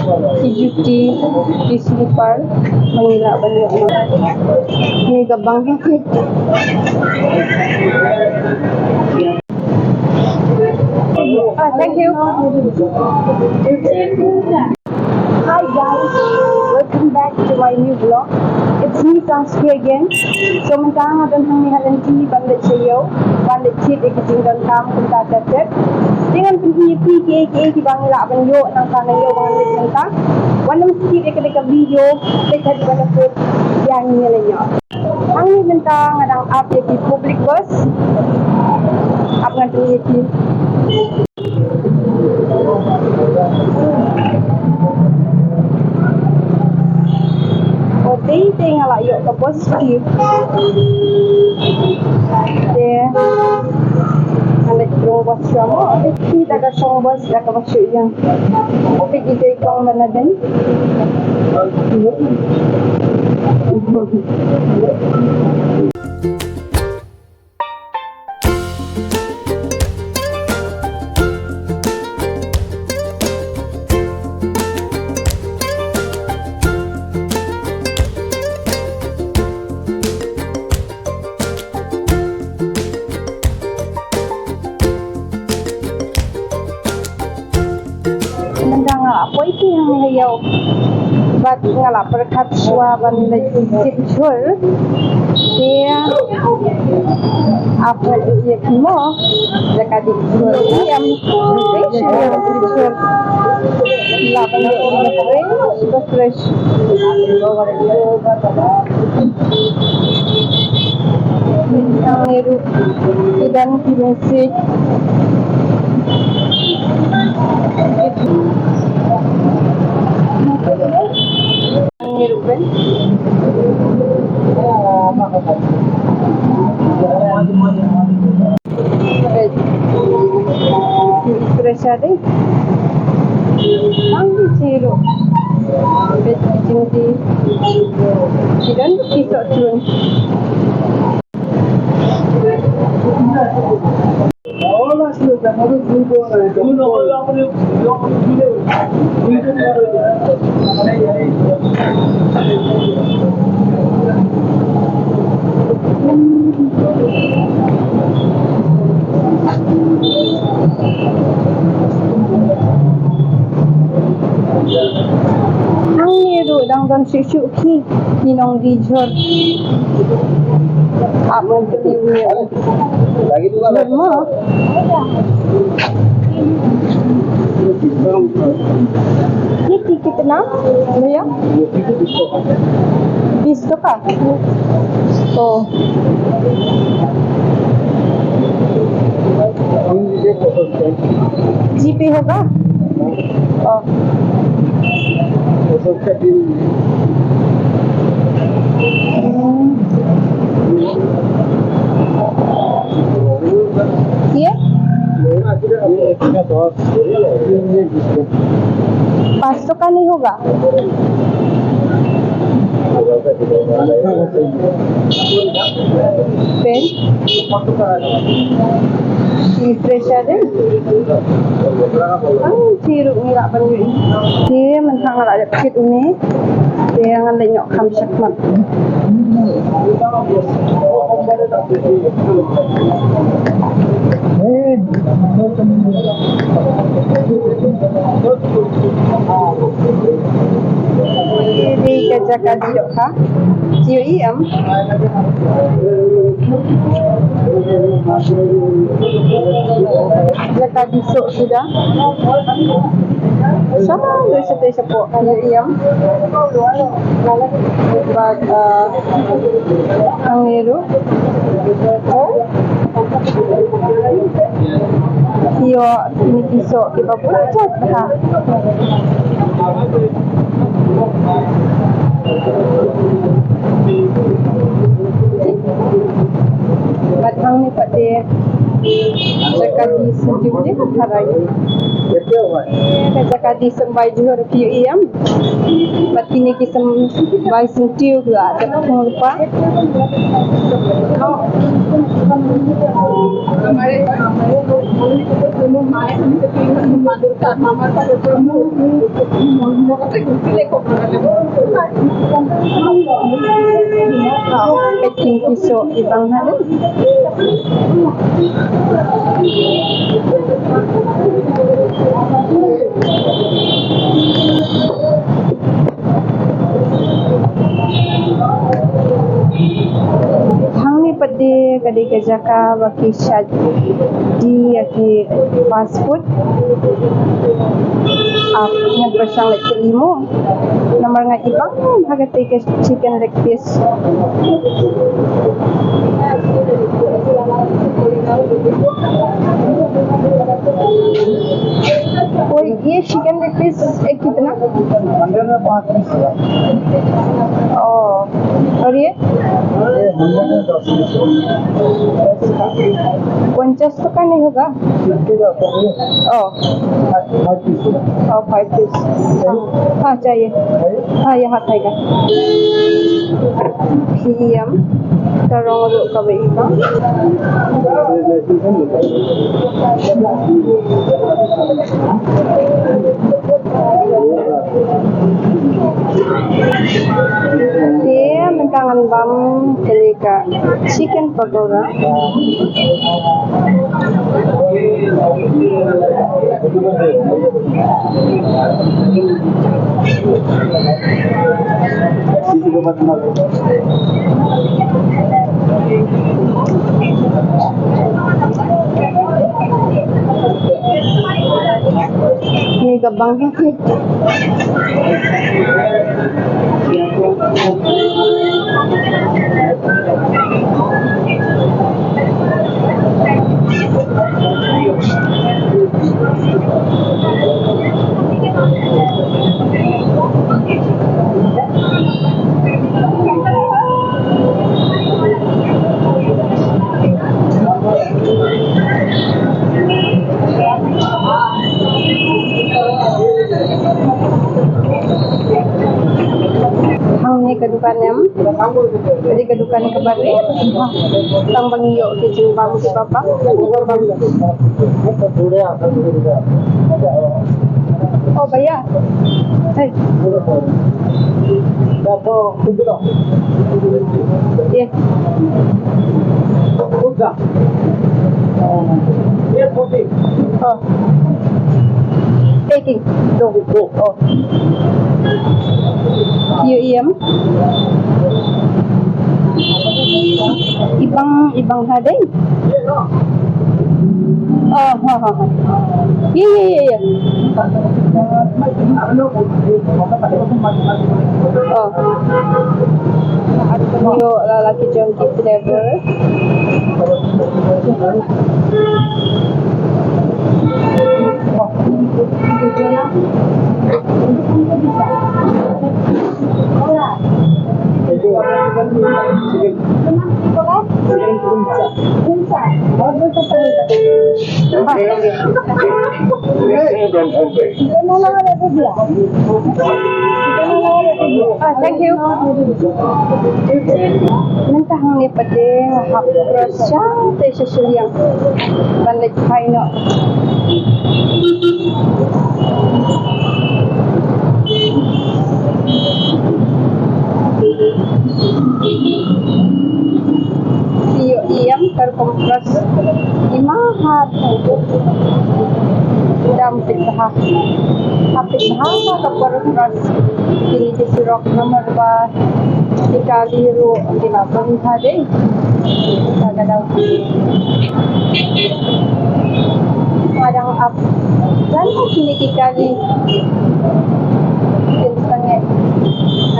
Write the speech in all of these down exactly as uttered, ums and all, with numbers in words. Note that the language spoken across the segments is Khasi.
Ki juti, ki slipper, ba ngi lah ban ïoh. Ngi ka bang. Ah, thank you. Hi guys, welcome back to my new vlog. It's me, Samski, again. So mynta nga don hangne ha lynti ban leit sha ïew, ban leit thied ïa ki jingdonkam kumta ter ter. Te ngan pyni ïa phi kiei kiei kiba ngi lah ban ïoh nangta na ïew ba ngan leit mynta. Wat nym skip ïa kane ka video, leit haduh ba la kut, ïa ngi leit ïoh. Hangne mynta nga dang ap ïa ki public bus. Ap ngan pyni ïa phi. O, tei tei nga la ïoh ka bus ki. Te nga leit rung bus shuwa mo. Te ki da ka shong bus da kaba shu ïeng. Phi ki tei kong ba na dei. Mynta nga la poi ki hang ha ïew. Bad nga la pyrkhat shuwa ban leit thied jhur. Te ap ngan ïa phi mo. Jaka dih jhur. Ïa em. Fresh ïa em jhur. La ban ïa em fresh. Fresh. Ngi ruh ki don ki message. Ngi ruh ben. Pressure dei. Ang chi ruh. Bit jingdi. Chi don ki soh chun. Hangne ruh dang don shuh shuh ki, ki nongdie jhur. Ap ngan pyni ïa u. Jhur mo. Ye ki kitna? Bhaiya? बीस टका? ओ। GPay होगा? ओ। ये? पाँच सौ का नहीं होगा? Pen? Refresh ade. Ang chi ruh ngi lah ban ïohi. Te mynta nga la dep thied une. Te ngan leit noh kham shakhmat. Dei ka jaka dih dohkha. Ïohi em? Jaka dih soh suda. Sa dei sa dei sa Ïohi em? Bad, uh, hangne ruh. Ïoh kine ki soh kiba bun jait bha. Bad hangne pat te jaka dih sngewdih tharai. Ka jaka dih symbai jhur ki ïohi em. Bad kine ki symbai syntiew ki la dep thung lypa. Packing ki soh i bang ha dei. Hangne pat de ka dei ka jaka ba ki shait die ïa ki fast food. Ap ngan pyrshang leit kylli mo. Namar nga i bang ha kata ka chicken leg piece. और ये चिकन लेग पीस एक कितना? हंड्रेड में पाँच पीस है। ओ, और ये? ये हंड्रेड में दस पीस है। पचास तो का नहीं होगा? फिफ्टी का, ओ। फाइव, फाइव पीस है। ओ, फाइव पीस। हाँ, हाँ, चाहिए। चाहिए? हाँ, ये हाथ आएगा। Phi ïam, ka rong ruh kaba i bang. Te mynta ngan bam kane ka chicken pakora. Ni ka bang ha. Hangne ka dukan em. Ka dei ka dukan kaba rit. Tang ba ngi ïoh ki jingbam kiba bang. Oh, भैया। Hey। ये। ये फोर्टी। Oh। Packing. Dong. Oh. Ïohi em. I bang, i bang ha dei. Oh, ha, ha, ha. Ye, ye, ye, ye. Oh. Ïoh la la ki jong ki driver. Ah, thank you. Mynta hangne pat de nga hap cross sha te sha shiliang ban leit phai noh. Ïohi em ka rukom cross. Ima hat dam pit bha. Ha pit bha ka por cross. Kine ki surok namar ba ki kali ruh ki la bun bha dei. Ka ka dau. Nga dang ap jan kine ki kali. Kin sangeh.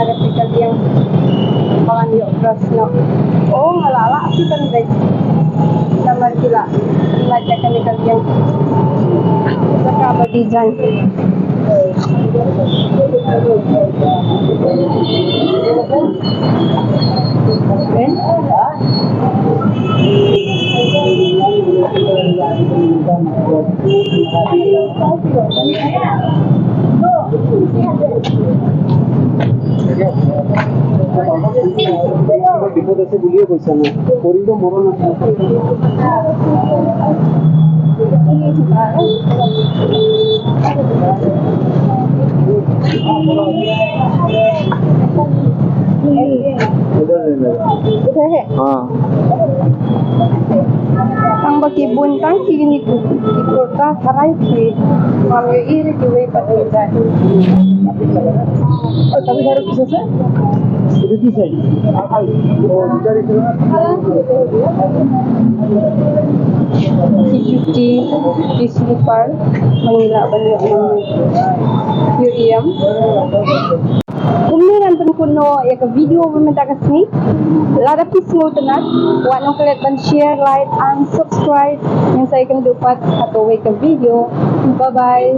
Ada ki kali ïa nga ban ïoh cross. No. Oh, nga la lah ki ban dei. Namar ki la. Lah jaka ni ka biang. Jaka ba design. Eh? বিপদ আছে বুলিয়ে কৈছা ন? কৰিলে মৰণ আছে। Udah, udah, udah. Udah, ya? Ah. Tang ba ki bun tang ki ni ku, ki kurta tharai ki. Ngam ïohi re ki wei pat ki jait. Oh, tapi baru bisa sih? Itu bisa. Apa? Oh, dari sana. Ki juti, ki slipper, ba ngi lah ban ïoh ïam. Kumne ngan pynkut noh ïa ka video ba mynta ka sngi. Lada phi sngewtynnat, wat nang klet ban share, like and subscribe. Ngin sa ïakynduh pat ha kawei ka video. Bye bye.